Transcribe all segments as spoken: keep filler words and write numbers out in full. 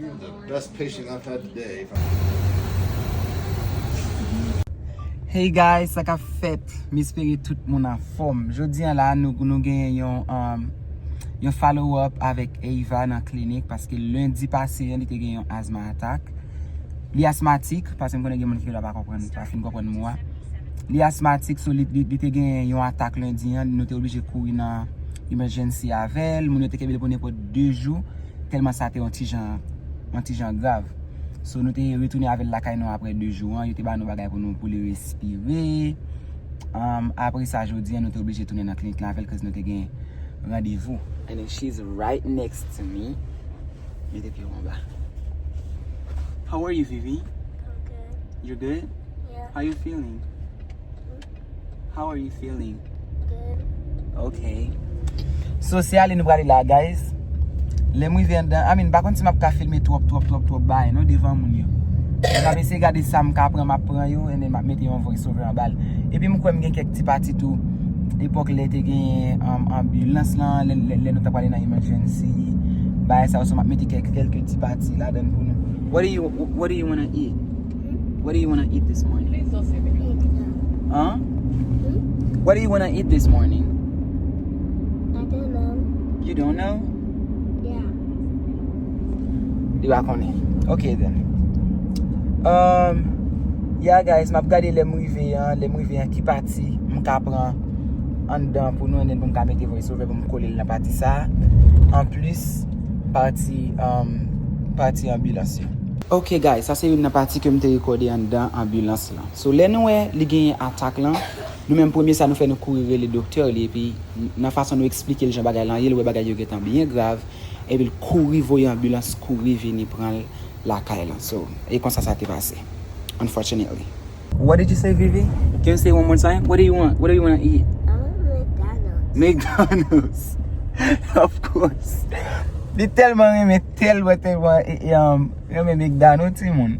The best patient I've had today. Hey guys, sa k ap fèt? M espere tout moun anfòm. Jodi a la, nou, nou gen yon, um, yon follow up avèk Ava nan klinik, paske lendi pase a, li te gen yon asma atak. Li asmatik, paske m konnen gen moun ki la pa konprann, pa fin konprann mo a. Li asmatik, so li, li, li te gen yon atak lendi a, nou te oblije kouri nan emergency avè l. Moun yo te kenbe l pou nenpòt de jou, tèlman sa te yon ti jan, yon ti jan grav. So, nou te retounen avè l lakay nou apre de jou an. Yo te ba nou bagay pou nou, pou li respire. Um, apre sa, jodi an, nou te oblije tounen nan klinik la avè l, cause nou te gen randevou. And then she's right next to me. Mete pye w anba. How are you, Vivi? I'm good. You good? Yeah. How you feeling? How are you feeling? Good. Okay. So, se ale nou prale la, guys. Lè m rive anndan, I mean, m pa konn si m ap ka filme twòp, twòp, twòp, twòp bagay, non, devan moun yo. M ap eseye gade sa m ka pran, m ap pran yo, and then m ap mete yon voice over anba l. Epi m kwè m gen kèk ti pati tou, epòk lè te gen, um, anbilans lan, lè, lè, lè nou t ap prale nan emergency, bagay sa yo, so m ap mete kèk, kèlke ti pati ladan l pou nou. What do you, what do you wanna eat? What do you wanna eat this morning? Please don't say the wrong thing. Huh? Hmm? What do you wanna eat this morning? I don't know. You don't know? Yeah. Li pa konnen. Okay then. Um, yeah guys, m ap gade lè m rive an, lè m rive an ki pati m ka pran anndan pou nou, and then pou m ka mete voice over pou m kole l nan pati sa. Anplis, pati, um, pati anbilans yo. Ok guys, sa se youn nan pati ke m te rekòde anndan anbilans lan. So lè nou wè li genyen atak lan, nou menm premye sa nou fè, nou kouri rele doktè li, epi nan fason nou eksplike l jan bagay lan ye, li wè bagay yo gentan byen grav, epi l kouri voye anbilans, kouri vini pran l lakay lan. So e konsa sa te pase, unfortunately. What did you say, Vivi? Can you say one more time? What do you want? What do you want to eat? I want McDonald's. McDonald's. Of course. Li tèlman renmen, tèlman, tèlman, e, e, um, renmen McDonald's, timoun.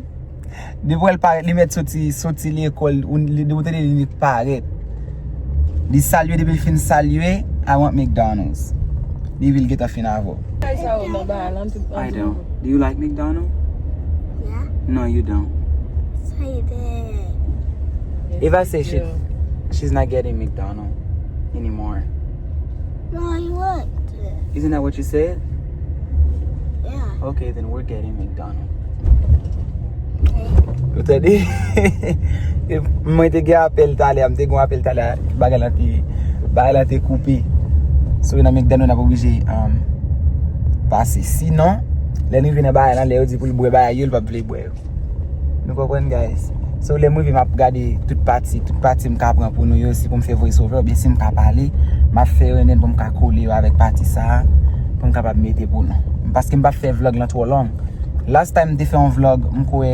Depi wè l parèt, li mèt soti, soti lekòl, ou, li, depi w tande li mèt parèt. Li salye, depi l fin salye, "I want McDonald's." Depi l gentan fin avè w. I don't. Do you like McDonald's? Yeah. No, you don't. Say that. Ava say she, she's not getting McDonald's anymore. No, you want it. Isn't that what you said? Yeah. Okay, then we're getting McDonald's. Okay. Ou tande? Mwen te gen apèl talè, m te gen yon apèl talè, bagay lan te, bagay lan te koupe. So nan McDonald's n ap oblije, um, pase. Sinon, lè nou rive nan bagay lan, lè yo di pou l bwè bagay yo, l p ap vle bwè yo. Nou konprann, guys? So lè m rive, m ap gade tout pati, tout pati m ka pran pou nou yo, si pou m fè voice over, oubyen si m ka pale, m ap fè yo, and then pou m ka kole yo avèk pati sa a, pou m kapab mete pou nou. Paske m p ap fè vlog lan twò long. Last time m te fè yon vlog, m kwè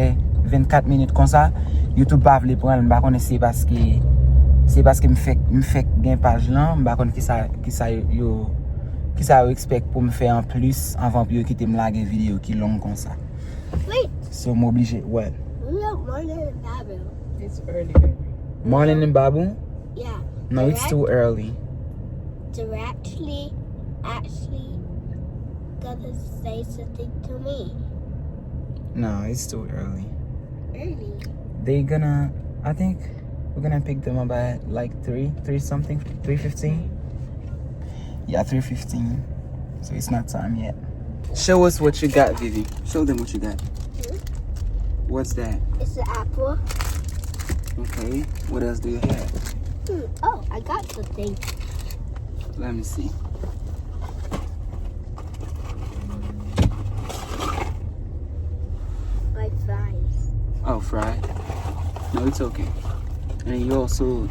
vennkat minit konsa, YouTube pa vle pran l, m pa konnen si se paske, se paske m fèk, m fèk gen paj lan, m pa konn kisa, kisa yo, yo, kisa yo expect pou m fè anplis anvan pou yo kite m lage videyo ki long konsa. Wait. So m oblije, what? We have Marlon and Babu. It's early, baby. Marlon and Babu? Yeah. No, it's too early. Directly, actually gonna say something to me. No, it's too early. Early. They gonna, I think we're gonna pick them up at like three, three something, three fifteen. Yeah, three fifteen. So it's not time yet. Show us what you got, Vivi. Show them what you got. Hmm? What's that? It's an apple. Okay. What else do you have? Hmm. Oh, I got something. Let me see. My fries. Oh, fry? No, it's okay. And you also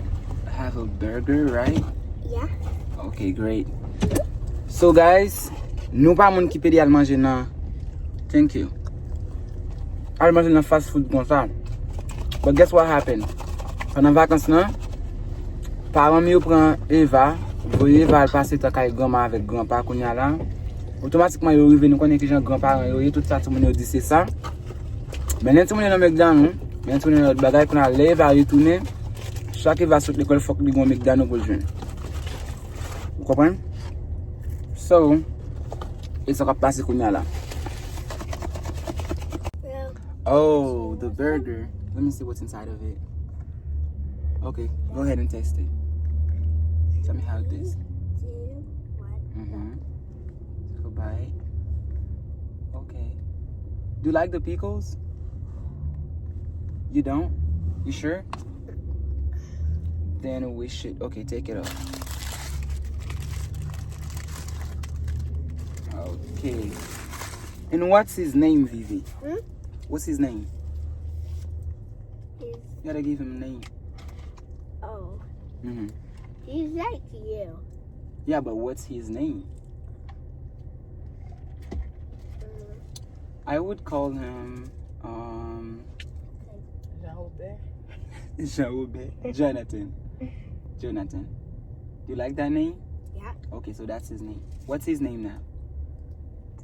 have a burger, right? Yeah. Okay, great. So, guys, nou pa moun ki pede al manje nan. Thank you. Al manje nan fast food konsa. But guess what happened? Pandan vakans lan, paran m yo pran Ava, voye Ava al pase tan kay granma avèk granpa kounye a la. Otomatikman, yo rive, nou konnen kijan granparan yo ye, tout sa timoun yo di se sa. Men lè timoun yo nan McDonald, men timoun yo nan lòt bagay, kounye a lè Ava retounen, chak Ava sot lekòl, fòk li gen yon McDonald pou l jwenn. Ou konprann? So, e sa k ap pase kounye a la. Oh, the burger. Let me see what's inside of it. Okay, go ahead and taste it. Tell me how it is. Two, one. Mm-hmm. Take a bite. Okay. Do you like the pickles? You don't? You sure? Then we should. Okay, take it off. Okay. And what's his name, Vivi? Hmm? What's his name? His You gotta give him a name. Oh. Mm-hmm. He's like you. Yeah, but what's his name? Mm. I would call him, um, Jean Robert. Jean Robert. Jonathan. Jonathan. You like that name? Yeah. Okay, so that's his name. What's his name now?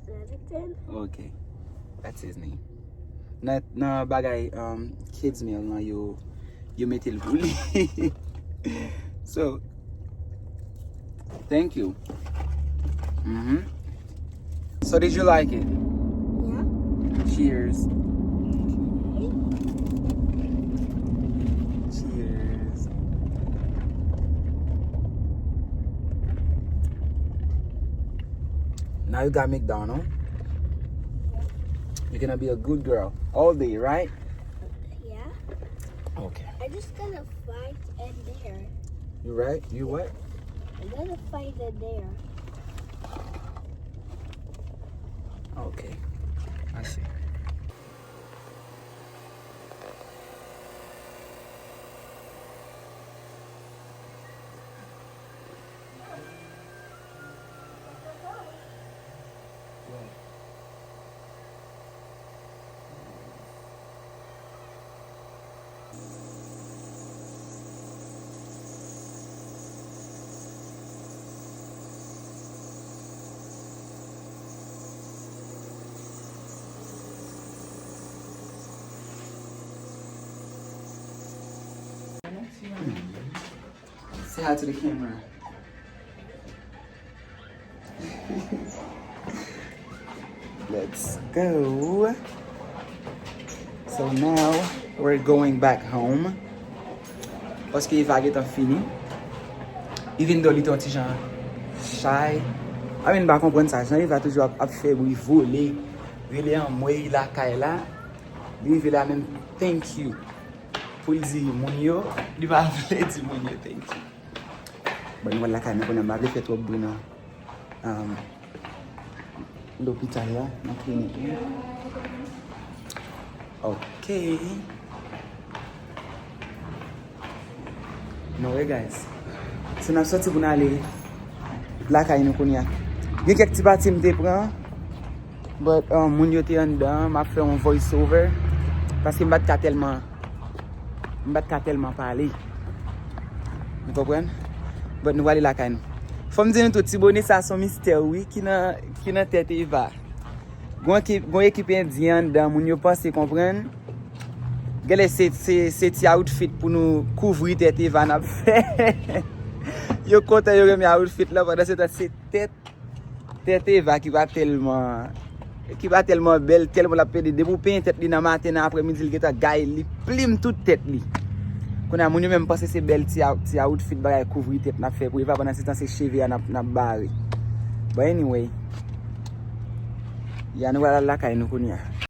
Jonathan. Okay. That's his name. Nan, nan bagay, um, kids meal nan, yo, yo mete l pou li. So, thank you. Mm-hmm. So did you like it? Yeah. Cheers. Cheers. Now you got McDonald. You're gonna be a good girl all day, right? Yeah. Okay. I just gotta find in there. You right? You what? I gotta find in there. Okay. I see. Say hi to the camera. Let's go. So now we're going back home. Paske Eva gentan fini. Even though li te yon ti jan shy. I mean, m pa konprann sa. Jan Eva toujou ap, ap fè bri vole. Rele anmwey lakay la. Li rive la menm, thank you. Pou l di moun yo, li pa vle di moun yo thank you. Bon, nou al lakay nou kounye a, m pa vle fè twòp bri nan, um, lopital la, nan klinik la. Ok. Nou wè, guys. So, n ap soti pou n ale lakay nou kounye a. Gen kèk ti pati m te pran, but, um, moun yo te anndan, m ap fè yon voice over. Paske m pa t ka tèlman M pa t ka tèlman pale. Nou konprann? But nou prale lakay nou. Fò m di nou tou, ti bone sa se yon mistè, wi, ki nan, ki nan tèt Eva. Gon ekip, gon ekip endyen anndan, moun yo panse, konprann. Genlè se, se, se ti outfit pou nou kouvri tèt Eva n ap fè. Yo kontan, yo renmen outfit la, pandan se tan se tèt Tèt Eva ki pa tèlman, ki pa tèlman bèl, tèlman l ap pede. Depi w penyen tèt li nan maten, nan aprèmidi, li gentan gaye, li plim tout tèt li. Kounye a, moun yo menm panse se bèl ti a-, ti outfit bagay kouvri tèt n ap fè pou Eva, pandan se tan se cheve a n ap, n ap bare. But anyway, ya nou pral al lakay nou kounye a.